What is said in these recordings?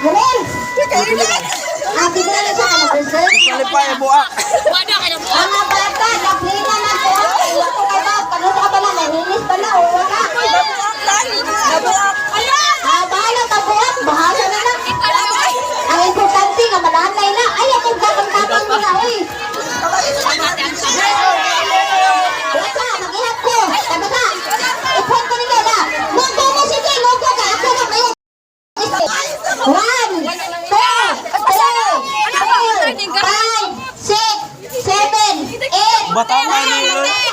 Well, ah, na siya ka mag-reserve. Kalipay, buak. Mga bata, naglina na ko. Wala ko ka ba? Paano ka ba na? May release pa na o wala? Ah, bahala ka buhat. Bahala na lang. Ang importante nga malanay na. Ay, ako gakang-tapang mo na, uy. Basta, mag-ihap ko. Tama ka. Ipon ko ninyo na. Logo mo, sige, logo ka. Ako na kayo. One, two, three, four, five, six, seven, eight, Batangan nine, ni-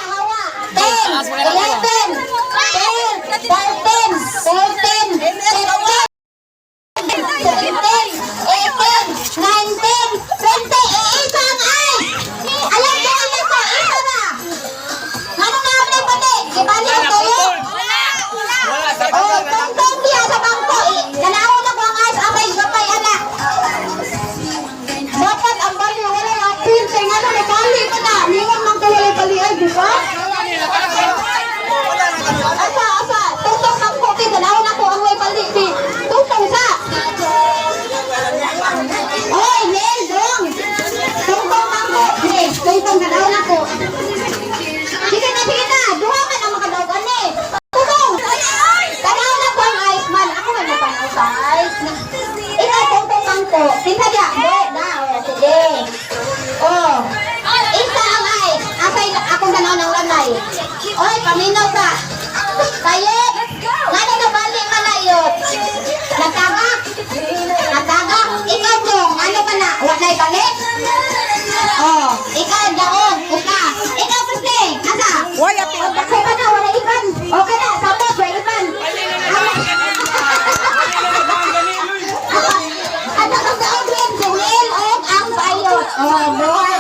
10, 11, 12, 13, 14, 15, 17, 18, 19, 20. Iisa ang ice! Alam ko, alam ko, isa na! Ano na ang pati? Gibali ang tuyo? Oh, tungtong diya sa bangko. Eh, nanaw na ko ang ice. Amay, gapay, ana. Dapat ang bali, wala yung appeal. Kaya nga na, nabali ka na. Lingon man ko wala bali ay, di ba? Asa, asa. Tungtong bangko, ti. Nanaw na ko ang way bali, ti. Tungtong sa. Oy, Nel, dong. Tungtong bangko. Sige, tungtong, nanaw na ko. Sige na, sige na. Duha man ang makadawag, ani. Tungtong. Tanaw na ko ang ice man. Ako man napanaw sa ice. Ikaw, tungtong bangko. Pinsa diya. Do, na. O, sige. Oh. Isa ang ice. Asay akong tanaw ng lanay. Oy, paminaw ka. Sayop. Ngano na bali malayot? Nagtaga? Nagtaga? Ikaw, Jong, ano pa na? Wa na'y balik? Oh, ikaw, daon, uka. Ikaw, Presling, asa? Wala, Oh, dako ka na, wala iban. Okay na, sabot, wala iban. Ano kang daon, Gwen? Joel, og ang bayot. Oh, duha.